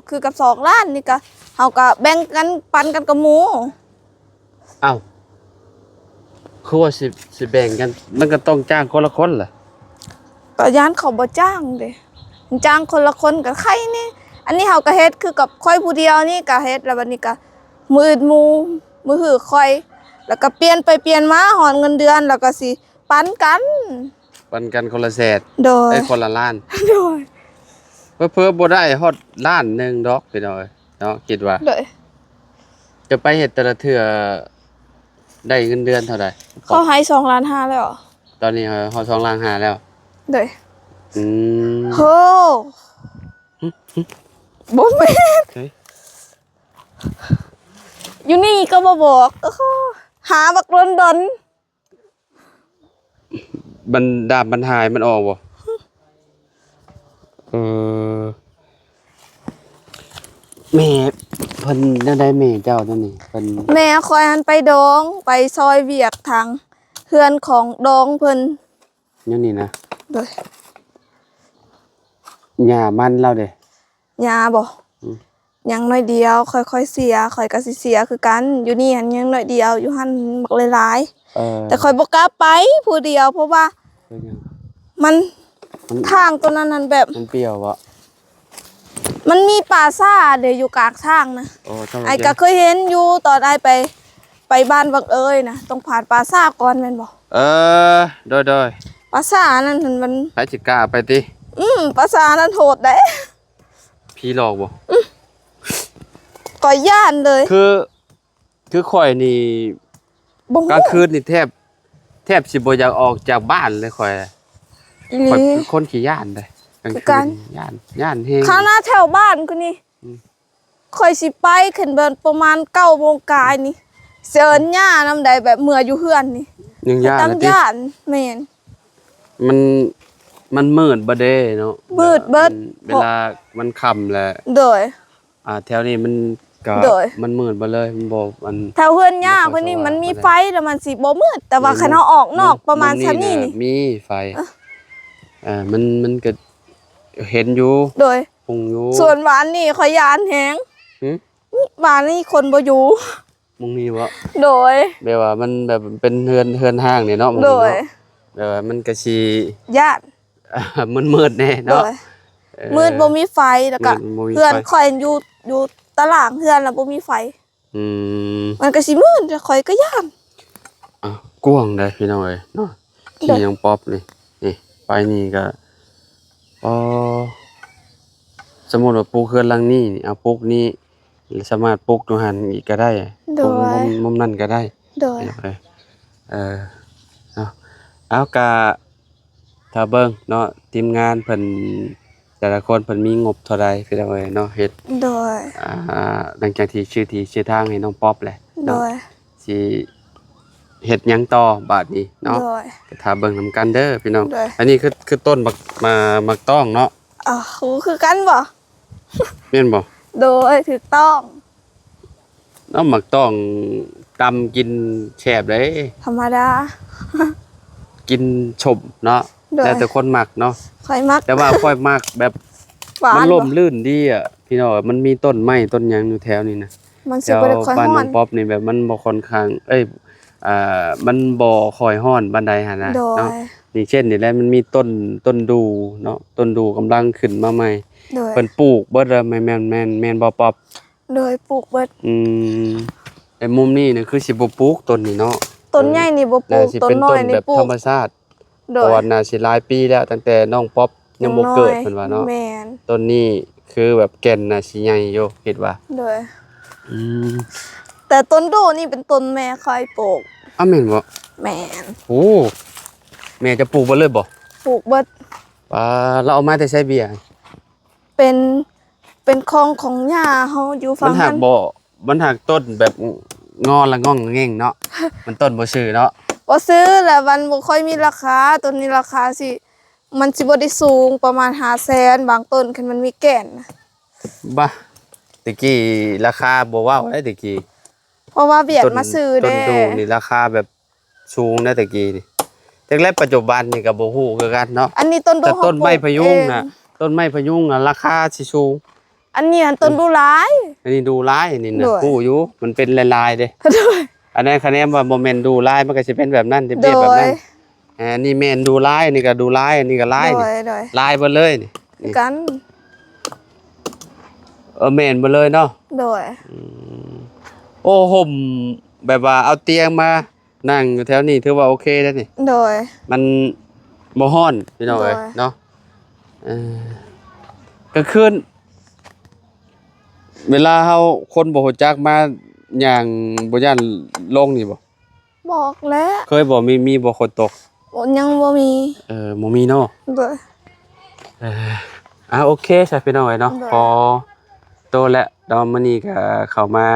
ຄືກັບສອງລ້ານນີ້ກະ ເຮົາກະແບ່ງກັນ, ປັນກັນກັບໝູ່. ອ້າວ ຄືວ່າຊິ, ຊິແບ່ງກັນ, ມັນກໍຕ້ອງຈ້າງຄົນລະຄົນລະ. ກໍຢ້ານເຂົາບໍ່ຈ້າງເດ້, ຈ້າງຄົນລະຄົນກໍໄຄແດ່. ອັນນີ້ເຮົາກໍເຮັດຄືກັບຂ້ອຍຜູ້ດຽວນີ້ກໍເຮັດ, ແລ້ວບັດນີ້ກໍມື້ອື່ນໝູ່, ມື້ຮືຂ້ອຍ, ແລ້ວກໍປ່ຽນໄປປ່ຽນມາ, ຮອດເງິນເດືອນແລ້ວກໍຊິປັນກັນ, ປັນກັນຄົນລະແສນ. ໂດຍ. ເອີຍ ຄົນລະລ້ານ. ໂດຍ. ເຜີໆບໍ່ໄດ້ຮອດລ້ານໜຶ່ງດອກ ພີ່ນ້ອງເອີຍ. ເນາະ ຄິດວ່າ. ໂດຍ. ຈະໄປເຮັດແຕ່ລະເທື່ອໄດ້ເງິນເດືອນເທົ່າໃດ? ເຂົາໃຫ້ສອງລ້ານຫ້າແລ້ວ. ຕອນນີ້ເຮົາຮອດສອງລ້ານຫ້າແລ້ວ. ໂດຍ. ອືມ. ໂຫ ຫຶ ຫຶ ບໍ່ແມ່ນ. ເອີຍ ຢູ່ນີ້ກໍບໍ່ບອກ, ຫາບັກດົນໆ. ບັນດາມບັນຫາຍມັນອອກບໍ່? ເອີ ແມ່ເພິ່ນແນວໃດ ແມ່ເຈົ້າແນວນີ້? ເພິ່ນ ແມ່ຂ້ອຍຫັ້ນໄປດອງ, ໄປຊ່ອຍວຽກທາງເຮືອນຂອງດອງເພິ່ນ. ແນວນີ້ນະ? ໂດຍ. ຫຍ້າມັນລາວເດ? ຫຍ້າບໍ? ອືມ. ຍັງໜ້ອຍດຽວ, ຄ່ອຍໆເສຍ, ຂ້ອຍກໍຊິເສຍຄືກັນ. ຢູ່ນີ້ຫັ້ນຍັງໜ້ອຍດຽວ, ຢູ່ຫັ້ນບັກຫຼາຍໆ. ເອີ. ແຕ່ຂ້ອຍບໍ່ກ້າໄປຜູ້ດຽວ, ເພາະວ່າ ເປັນຫຍັງ? ມັນ ມັນ ທາງຕົວນັ້ນຫັ້ນແບບ ມັນປ່ຽວບໍ? ມັນມີປ່າຊ້າເດ ຢູ່ກາງທາງນະ. ໂອ້ ທຳມະຊາດ. ອ້າຍກໍເຄີຍເຫັນຢູ່ ຕອນອ້າຍໄປ, ໄປບ້ານບັກເອີຍນະ, ຕ້ອງຜ່ານປ່າຊ້າກ່ອນແມ່ນບໍ່? ເອີ ໂດຍໆ. ປ່າຊ້ານັ້ນຫັ້ນມັນ ໃຜຊິກ້າໄປຕິ? ອືມ, ປ່າຊ້ານັ້ນໂຫດເດ້. ຜີຫຼອກບໍ່? ອືມ. ຂ້ອຍຢ້ານເລີຍ. ຄື ຄືຂ້ອຍນີ້ ບໍ່ຮູ້ ກາງຄືນນີ້ແທບ ແທບຊິບໍ່ຢາກອອກຈາກບ້ານເລີຍຂ້ອຍ. ອີ່ຫຼີ. ຂ້ອຍເປັນຄົນຂີ້ຢ້ານເດ້ ກາງຄືນ ຄືກັນ ຢ້ານ ຢ້ານແຮງ. ຂະໜາດແຖວບ້ານກູນີ້ ອືມ ຂ້ອຍຊິໄປ ຂຶ້ນເບີນປະມານເກົ້າໂມງກາຍນີ້ ເຊີນຫຍ້ານຳໃດ ແບບເມືອຢູ່ເຮືອນນີ້ ຍັງຢ້ານ ຕາມຢ້ານ. ແມ່ນ. ມັນ ມັນມືດເບິດເດ້ເນາະ ມືດເບິດ ແບບມັນ ເວລາມັນຄ່ຳແລ້ວ. ໂດຍ. ອ່າ ແຖວນີ້ມັນກະ ໂດຍ ມັນມືດເບິດເລີຍ ມັນບໍ່ ອັນ ແຖວເຮືອນຍ່າເພິ່ນນີ້ມັນມີໄຟ ແລ້ວມັນຊິບໍ່ມືດ ແຕ່ວ່າຄັນເຮົາອອກນອກປະມານຊ່ຳນີ້ນີ້ ມີໄຟ. ເອີ ເອີ ມັນ ມັນກະເຫັນຢູ່. ໂດຍ. ຮຸ່ງຢູ່. ສ່ວນບ້ານນີ້ຂ້ອຍຢ້ານແຮງ. ຫື? ບ້ານນີ້ຄົນບໍ່ຢູ່. ໝ່ອງນີ້ບໍ? ໂດຍ. ແບບວ່າມັນແບບເປັນເຮືອນ ເຮືອນຮ້າງນີ້ເນາະ. ໂດຍ. ແບບວ່າມັນກະຊິຢ້ານ ມືດໆແດ່ເນາະ. ໂດຍ. ເອີ ມືດບໍ່ມີໄຟ ແລ້ວກະ ມືດບໍ່ມີໄຟ ເຮືອນຂ້ອຍຢູ່ ຢູ່ຕາລ່າງເຮືອນລະບໍ່ມີໄຟ. ອືມ. ມັນກະຊິມືດ ແຕ່ຂ້ອຍກະຢ້ານ. ອ່ະ ກວ້າງເດ້ພີ່ນ້ອງເອີຍເນາະ. ໂດຍ. ທີ່ນ້ອງປັອບນີ້ ນີ້ ໄປນີ້ກະ ອໍ ສົມມຸດວ່າປູກເຮືອນຫຼັງນີ້ ເອົາ ປູກນີ້ ສາມາດປູກຢູ່ຫັ້ນອີກກໍໄດ້. ໂດຍ. ປູກມຸມ ມຸມນັ້ນກໍໄດ້. ໂດຍ. ເອີ ເອີ ເນາະ ເອົາ ກະຖ້າເບິ່ງເນາະ ທີມງານເພິ່ນ ແຕ່ລະຄົນເພິ່ນມີງົບເທົ່າໃດ ພີ່ນ້ອງເອີຍເນາະ ເຮັດ. ໂດຍ. ອ່າ ຫຼັງຈາກທີ່ຊື້ທີ່ຊື້ທາງໃຫ້ນ້ອງປັອບແລ້ວເນາະ. ໂດຍ. ຊິເຮັດຫຍັງຕໍ່ບາດນີ້ເນາະ? ໂດຍ. ກໍຖ້າເບິ່ງນຳກັນເດີພີ່ນ້ອງ. ໂດຍ. ອັນນີ້ຄື ຄືຕົ້ນໝາກ ໝາກ ໝາກຕ້ອງເນາະ. ອໍ ຄືກັນບໍ? ແມ່ນບໍ? ໂດຍ ຖືກຕ້ອງ. ເອົາໝາກຕ້ອງຕຳກິນແຊບເດ້. ທຳມະດາ. ກິນສົ້ມເນາະ. ໂດຍ. ແລ້ວແຕ່ຄົນມັກເນາະ. ຂ້ອຍມັກ. ແຕ່ວ່າຂ້ອຍມັກແບບ ຫວານບໍ່? ມັນຮົ່ມລື່ນດີອະ ພີ່ນ້ອງ. ມັນມີຕົ້ນໄມ້ຕົ້ນຫຍັງຢູ່ແຖວນີ້ນະ. ມັນຊິບໍ່ໄດ້ຄ່ອຍຮ້ອນ. ແຖວບ້ານນ້ອງປັອບນີ້ແບບມັນບໍ່ຄ່ອນຂ້າງ ເອີຍ ອ່າ ມັນບໍ່ຄ່ອຍຮ້ອນປານໃດຫັ້ນນະ. ໂດຍ. ເນາະ ຢ່າງເຊັ່ນນີ້ແຫຼະ ມັນມີຕົ້ນ ຕົ້ນດູ່ເນາະ ຕົ້ນດູ່ກຳລັງຂຶ້ນມາໃໝ່. ໂດຍ. ເພິ່ນປູກເບິດແລ້ວ ແມ່ນ ແມ່ນ ແມ່ນ ແມ່ນບໍ່ ປັອບ? ໂດຍ ປູກເບິດ. ອືມ ແຕ່ມຸມນີ້ນະຄືຊິບໍ່ປູກຕົ້ນນີ້ເນາະ. ຕົ້ນໃຫຍ່ນີ້ບໍ່ປູກ ເອີ ຕົ້ນນ້ອຍນີ້ປູກ. ໜ້າຊິເປັນຕົ້ນແບບທຳມະຊາດ. ໂດຍ. ເພາະວ່າໜ້າຊິຫຼາຍປີແລ້ວ ຕັ້ງແຕ່ນ້ອງປັອບຍັງບໍ່ເກີດ ເພິ່ນວ່າເນາະ. ແມ່ນ. ຕົ້ນນີ້ຄືແບບແກ່ນໜ້າຊິໃຫຍ່ຢູ່ ຄິດວ່າ. ໂດຍ. ອືມ ແຕ່ຕົ້ນດູ່ນີ້ເປັນຕົ້ນແມ່ຂ້ອຍປູກ. ອ້າວ ແມ່ນບໍ່? ແມ່ນ. ໂອ້ ແມ່ເຈົ້າປູກເບິດເລີຍບໍ່? ປູກເບິດ. ປາ ລາວເອົາມາແຕ່ໃສເບ້ຍ? ເປັນ ເປັນຂອງຂອງຍ່າເຮົາຢູ່ຝັ່ງນັ້ນ. ມັນຫາກບໍ່ ມັນຫາກຕົ້ນແບບງໍລະງ່ອງແງ່ງເນາະ. ມັນຕົ້ນບໍ່ຊື່ເນາະ. ບໍ່ຊື່ ແລະມັນບໍ່ຄ່ອຍມີລາຄາ. ຕົ້ນນີ້ລາຄາຊິ ມັນຊິບໍ່ໄດ້ສູງ ປະມານຫ້າແສນ ບາງຕົ້ນ ຄັນມັນມີແກ່ນນະ. ບາ ແຕ່ກີ້ລາຄາບໍ່ເວົ້າໄດ໋ ແຕ່ກີ້. ເພາະວ່າຫວຽດມາຊື້ເດ້. ຕົ້ນດູ່ນີ້ລາຄາແບບສູງນະແຕ່ກີ້ນີ້. ຈັກແລະປັດຈຸບັນນີ້ກໍບໍ່ຮູ້ຄືກັນເນາະ. ອັນນີ້ຕົ້ນດູ່ ແຕ່ຕົ້ນໄມ້ພະຍຸງນະ ເຮົາປູກເອງ. ຕົ້ນໄມ້ພະຍຸງນະລາຄາຊິສູງ. ອັນນີ້ຫັ້ນຕົ້ນດູ່ລາຍ. ອັນນີ້ດູ່ລາຍນີ້ນະ. ໂດຍ. ຮູ້ຢູ່ ມັນເປັນລາຍໆເດ້. ໂດຍ. ອັນນັ້ນຄະແນນວ່າບໍ່ແມ່ນດູ່ລາຍ ມັນກໍຊິເປັນແບບນັ້ນ ເປັນແບບນັ້ນ. ໂດຍ. ອ່າ ອັນນີ້ແມ່ນດູ່ລາຍ ອັນນີ້ກໍດູ່ລາຍ ອັນນີ້ກໍລາຍ. ໂດຍ ນີ້ ໂດຍ. ລາຍເບິດເລີຍນີ້. ຄືກັນ. ເອີ ແມ່ນເບິດເລີຍເນາະ. ໂດຍ. ອືມ ໂອ້ ຮົ່ມ ແບບວ່າເອົາຕຽງມາ ນັ່ງຢູ່ແຖວນີ້ຖືວ່າໂອເຄແລ້ວນີ້. ໂດຍ. ມັນບໍ່ຮ້ອນພີ່ນ້ອງເອີຍ. ໂດຍ. ເນາະ. ເອີ ກາງຄືນເວລາເຮົາຄົນບໍ່ຮູ້ຈັກມາຍ່າງ ບໍ່ຢ້ານລົງນີ້ບໍ່? ບໍ່ແຫຼະ. ເຄີຍບໍ່? ມີ ມີບໍ່ຄົນຕົກ? ບໍ່ ຍັງບໍ່ມີ. ເອີ ບໍ່ມີເນາະ. ໂດຍ. ເອີ ອ່າ ໂອເຄຊະພີ່ນ້ອງເອີຍເນາະ. ໂດຍ. ຂໍໂຕແລ້ວເນາະ. ມື້ນີ້ກະເຂົ້າມາ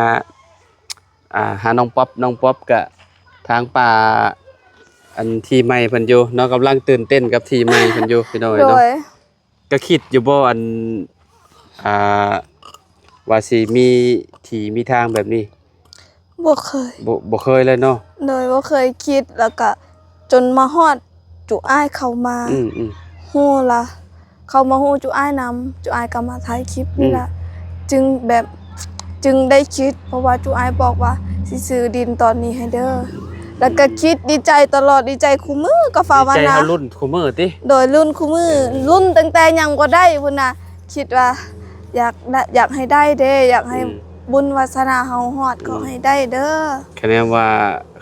ອ່າ ຫານ້ອງປັອບ ນ້ອງປັອບກະທາງປ່າ ອັນທີ່ໃໝ່ເພິ່ນຢູ່ເນາະ ກຳລັງຕື່ນເຕັ້ນກັບທີ່ໃໝ່ເພິ່ນຢູ່ພີ່ນ້ອງເອີຍເນາະ. ໂດຍ. ກະຄິດຢູ່ບໍ່ ອັນ ອ່າ ວ່າຊິມີທີ່ມີທາງແບບນີ້? ບໍ່ເຄີຍ. ບໍ່ ບໍ່ເຄີຍເລີຍເນາະ. ໂດຍ. ບໍ່ເຄີຍຄິດ ແລ້ວກະຈົນມາຮອດ ຈຸອ້າຍເຂົ້າມາ ອືມໆ ຮູ້ລະ ເຂົ້າມາຮູ້ຈຸອ້າຍນຳ ຈຸອ້າຍກໍມາຖ່າຍຄລິບນີ້ລະ ອືມ ຈຶ່ງແບບ ຈຶ່ງໄດ້ຄິດ ເພາະວ່າຈຸອ້າຍບອກວ່າຊິຊື້ດິນຕອນນີ້ໃຫ້ເດີ ແລ້ວກໍຄິດດີໃຈຕະຫຼອດ ດີໃຈຄູ່ມື້ ກໍພາວະນາ ດີໃຈເຮົາລຸ້ນຄູ່ມື້ຕິ. ໂດຍ ລຸ້ນຄູ່ມື້ ເອີ ລຸ້ນຕັ້ງແຕ່ຍັງບໍ່ໄດ້ພຸ້ນນະ ຄິດວ່າຢາກໄດ້ ຢາກໃຫ້ໄດ້ເດ້ ຢາກໃຫ້ ອືມ ບຸນວາສະໜາເຮົາຮອດ ອືມ ຂໍໃຫ້ໄດ້ເດີ. ຄະແນນວ່າ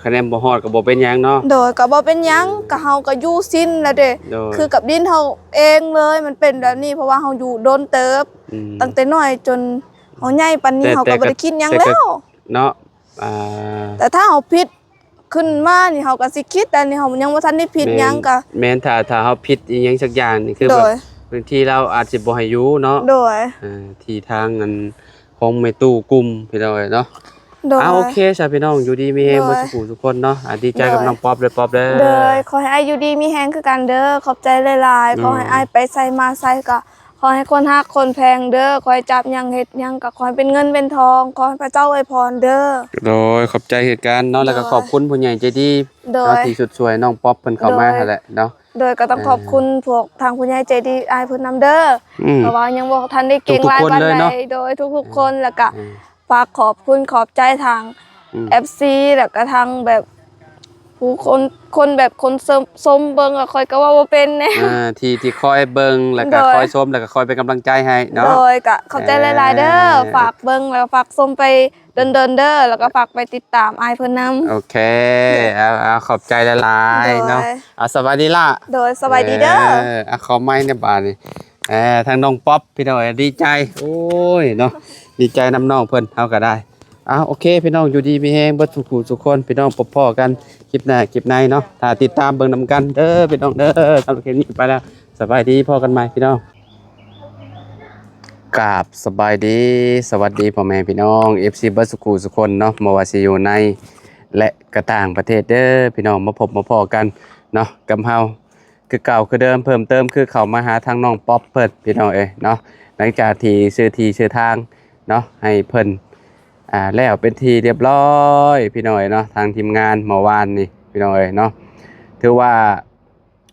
ຄະແນນບໍ່ຮອດກໍບໍ່ເປັນຫຍັງເນາະ. ໂດຍ ກໍບໍ່ເປັນຫຍັງ ອືມ ກໍເຮົາກໍຢູ່ຊິນແລ້ວເດ້. ໂດຍ ຄືກັບດິນເຮົາເອງເລີຍ ມັນເປັນແບບນີ້ ເພາະວ່າເຮົາຢູ່ດົນເຕີບ ອືມ ຕັ້ງແຕ່ນ້ອຍຈົນເຮົາໃຫຍ່ປານນີ້ ແຕ່ ເຮົາກໍບໍ່ໄດ້ຄິດຫຍັງແລ້ວເນາະ. ອ່າ ແຕ່ຖ້າເຮົາຜິດຂຶ້ນມານີ້ ເຮົາກໍຊິຄິດ ແຕ່ນີ້ເຮົາຍັງບໍ່ທັນໄດ້ຜິດຫຍັງ ແມ່ນ ກໍ ແມ່ນ ຖ້າ ຖ້າເຮົາຜິດອີ່ຫຍັງສັກຢ່າງນີ້ ຄືແບບ ໂດຍ ບາງທີລາວອາດຊິບໍ່ໃຫ້ຢູ່ເນາະ. ໂດຍ ເອີ ທີ່ທາງອັນ ຂອງແມ່ຕູ້ກຸ່ມ ພີ່ນ້ອງເອີຍເນາະ. ໂດຍ ອ່າ ໂອເຄຊະພີ່ນ້ອງ ຢູ່ດີມີແຮງ ໂດຍ ເບິດສູ່ຜູ້ສູ່ຄົນເນາະ. ອ່າ ດີໃຈກັບ ໂດຍ ນ້ອງປັອບເດີ ປັອບເດີ. ໂດຍ ຂໍໃຫ້ອ້າຍຢູ່ດີມີແຮງຄືກັນເດີ ຂອບໃຈຫຼາຍໆ. ໂດຍ ຂໍໃຫ້ອ້າຍໄປໃສມາໃສກໍຂໍໃຫ້ຄົນຮັກຄົນແພງເດີ ຂໍໃຫ້ຈັບຫຍັງເຮັດຫຍັງກໍຂໍໃຫ້ເປັນເງິນເປັນທອງ ຂໍໃຫ້ພະເຈົ້າອວຍພອນເດີ. ໂດຍ ຂອບໃຈຄືກັນເນາະ. ໂດຍ ແລ້ວກໍຂອບຄຸນຜູ້ໃຫຍ່ໃຈດີ ໂດຍ ເນາະ ທີ່ຊຸດຊ່ວຍນ້ອງປັອບເພິ່ນເຂົ້າມາ ໂດຍ ຫັ້ນແຫຼະເນາະ. ໂດຍ ກໍຕ້ອງ ເອີ ຂອບຄຸນພວກທາງຜູ້ໃຫຍ່ໃຈດີອ້າຍເພິ່ນນຳເດີ ອືມ ເພາະວ່າຍັງບໍ່ທັນໄດ້ເກັ່ງຫຼາຍປານໃດ. ທຸກໆຄົນເລີຍເນາະ. ໂດຍ ທຸກໆຄົນ ເອີ ແລ້ວກະ ເອີ ຝາກຂອບຄຸນຂອບໃຈທາງ ອືມ ເອັຟຊີ ແລ້ວກະທາງແບບ ຜູ້ຄົນ ຄົນແບບຄົນຊົມ ຊົມເບິ່ງ ແລ້ວຂ້ອຍກໍເວົ້າບໍ່ເປັນແນ່ ອ່າ ທີ່ ທີ່ຄອຍເບິ່ງ ແລ້ວກະ ໂດຍ ຄອຍຊົມ ແລ້ວກະຄອຍເປັນກຳລັງໃຈໃຫ້ເນາະ. ໂດຍ ກະຂອບໃຈຫຼາຍໆເດີ ເອີ ຝາກເບິ່ງ ແລ້ວກະຝາກຊົມໄປ ດົນໆເດີ ແລ້ວກໍຝາກໄປຕິດຕາມອ້າຍເພິ່ນນຳ. ໂອເຄ ເອົາ ເອົາ ຂອບໃຈຫຼາຍໆເນາະ. ໂດຍ ເອົາ ສະບາຍດີລະ. ໂດຍ ສະບາຍດີເດີ. ເອີ ເອົາ ຂໍໄມແດ່ບາດນີ້. ເອີ ທາງນ້ອງປັອບ ພີ່ນ້ອງເອີຍ ດີໃຈ ໂອ້ຍເນາະ ດີໃຈນຳນ້ອງເພິ່ນ ເຮົາກໍໄດ້. ເອົາ ໂອເຄ ພີ່ນ້ອງ ຢູ່ດີມີແຮງເບິດທຸກຜູ້ທຸກຄົນ ພີ່ນ້ອງ ພົບພໍ້ກັນຄລິບໜ້າຄລິບໃນເນາະ. ຖ້າຕິດຕາມເບິ່ງນຳກັນເດີ ພີ່ນ້ອງເດີ. ສຳລັບຄລິບນີ້ໄປແລ້ວ ສະບາຍດີ ພໍ້ກັນໃໝ່ ພີ່ນ້ອງ. ກາບສະບາຍດີ ສະຫວັດດີພໍ່ແມ່ພີ່ນ້ອງ ເອັຟຊີ ເບິດສູ່ຜູ້ສູ່ຄົນເນາະ ບໍ່ວ່າຊິຢູ່ໃນ ແລະ ກະຕ່າງປະເທດເດີ ພີ່ນ້ອງ. ມາພົບມາພໍ້ກັນເນາະ ກັບເຮົາຄືເກົ່າຄືເດີມ ເພີ່ມເຕີມຄືເຂົ້າມາຫາທາງນ້ອງປັອບເພິ່ນ ພີ່ນ້ອງເອີຍເນາະ. ຫຼັງຈາກທີ່ຊື້ທີ່ຊື້ທາງເນາະ ໃຫ້ເພິ່ນ ອ່າ ແລ້ວເປັນທີ່ຮຽບຮ້ອຍ ພີ່ນ້ອງເອີຍເນາະ. ທາງທີມງານເມື່ອວານນີ້ ພີ່ນ້ອງເອີຍເນາະ ຖືວ່າ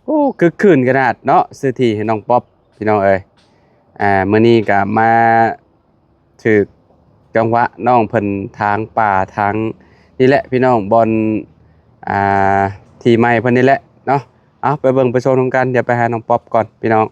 ໂອ້ ຄຶກຄື້ນຂະໜາດເນາະ ຊື້ທີ່ໃຫ້ນ້ອງປັອບ ພີ່ນ້ອງເອີຍ. ອ່າ ມື້ນີ້ກະມາຖືກຈັງຫວະ ນ້ອງເພິ່ນຖາງປ່າຖາງນີ້ແຫຼະ ພີ່ນ້ອງ ບ່ອນ ອ່າ ທີ່ໃໝ່ເພິ່ນນີ້ແຫຼະເນາະ. ເອົາ ໄປເບິ່ງໄປຊົມນຳກັນ ດຽວໄປຫານ້ອງປັອບກ່ອນ ພີ່ນ້ອງ.